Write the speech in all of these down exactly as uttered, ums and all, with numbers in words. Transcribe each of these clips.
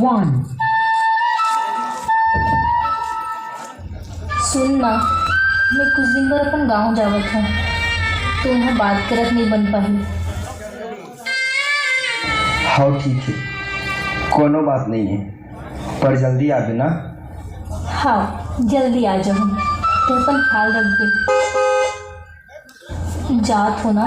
One. सुन ना, मैं कुछ दिन बर अपन गांव जावत हूँ, तो यहाँ बात करत नहीं बन पाही। हाँ, ठीक है, कोनो बात नहीं है, पर जल्दी आ देना। हाँ, जल्दी आ जाऊँ, तो अपन ख्याल रखबे। जात हो ना?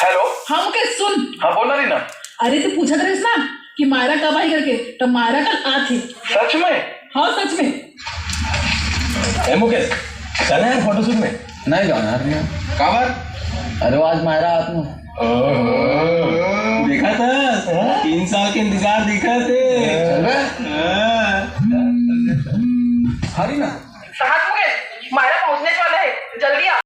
हेलो। हाँ मुकेश, सुन। हाँ, बोल ना रीना। अरे, तू पूछत रहिस ना कि मायरा कब आही करके, त मायरा कल आत हे। सच में? हाँ, सच में। ए मुकेश, चल ना यार फोटोशूट में। नहीं जाना यार मैं। काबर? अरे, वो आज मायरा आत ना। ओहो। देखा था? हाँ? तीन साल के इंतजार दिखा थे। चल बे। हाँ। हरी ना। साहब मुकेश, मायरा पहुंचने वाला है, जल्दी आ।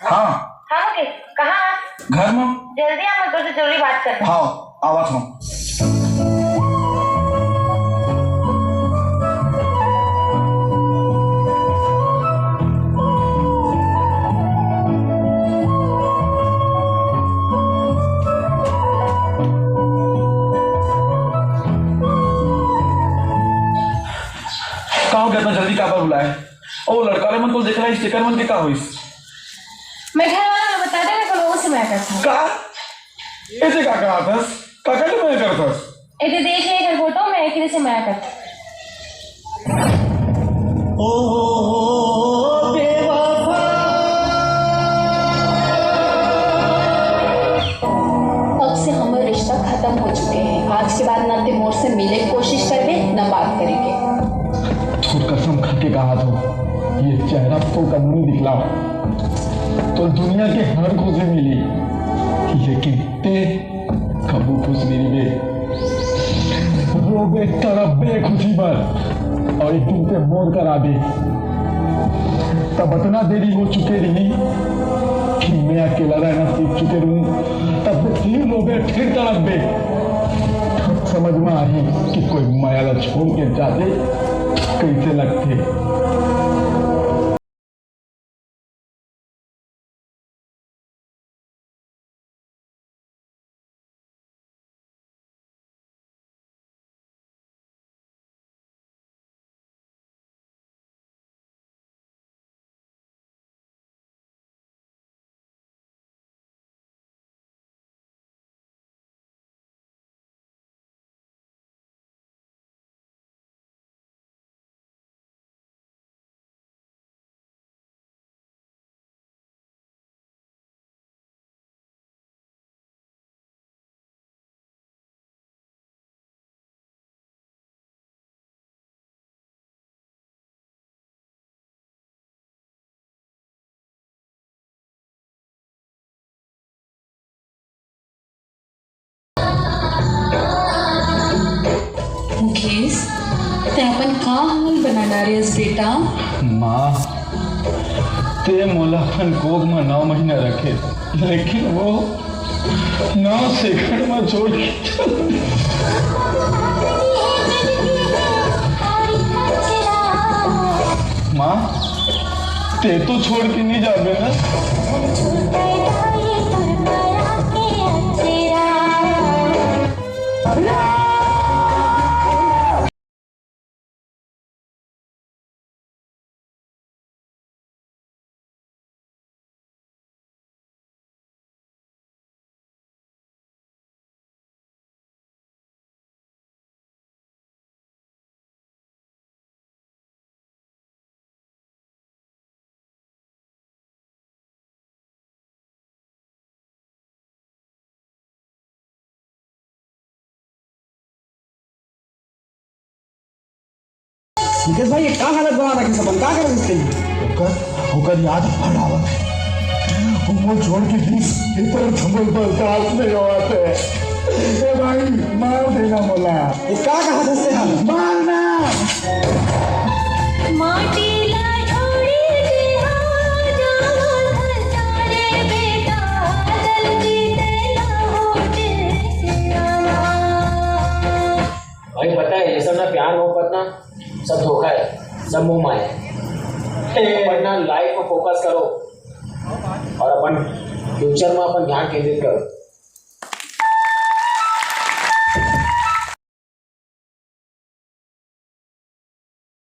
हाँ। हाँ मुकेश, कहाँ हस? घर में। जल्दी आ, मैं तोर से जरूरी बात करना। हाँ, आवत हूँ। का हो गया, इतना जल्दी काबर बुलाए? ओ लड़का ले मन तो देख रहा है, स्टिकर मन के का होइस? मैं घर वाला ला बता देना, कल ओसे मया करथस। का? एदे का कहा थस? काकर ले मया करथस? एदे देख ले एकर फोटो, मैं एकरे से मया करथस। ओ बेवफा। अब से हमर रिश्ता खत्म हो चुके हैं। आज के बाद ना ते मोर से मिले के कोशिश करबे, ना बात करे के। तोर कसम खा के कहा थो, ये चेहरा तो कभी नहीं दिखलाओ। तो दुनिया के हर खुशी मिली, लेकिन ते कभू खुश नहीं रहिबे। रोबे, तड़पबे खुशी बर, और एक दिन ते मोर करा दे। तब अतना देरी हो चुके रही कि मैं अकेला रहना सीख चुके रहूं। तब फिर रोबे, फिर तड़पबे। तब समझ में आही कि कोई मया ला छोड़ के जाते कैसे लगते। मुकेश, ते अपन का हाल बना डारे हस बेटा? माँ, ते मोला अपन कोख में नौ महीना रखे, लेकिन वो नौ सेकंड में छोड़ के चल दे। माँ, ते तो छोड़ के नहीं जाबे ना? मुकेश भाई, ये का हालत बना रखे सबन, का करत हस? ओकर, ओकर याद भर आवत हे। वो मोर छोड़ के दिस, ये तरफ हमर बर्दाश्त नहीं होत हे। ए भाई, मार देना मोला। ये का कहा था से हम? मारना। माटी ला छोड़ी दे, आ जाओ घर तारे बेटा, जल्दी तेरा हो जाना। भाई, पता है, ये सब ना प्यार मोहब्बत ना, सब धोखा है, सब मोह माया है। अपन ना लाइफ में फोकस करो और अपन फ्यूचर में अपन ध्यान केंद्रित करो।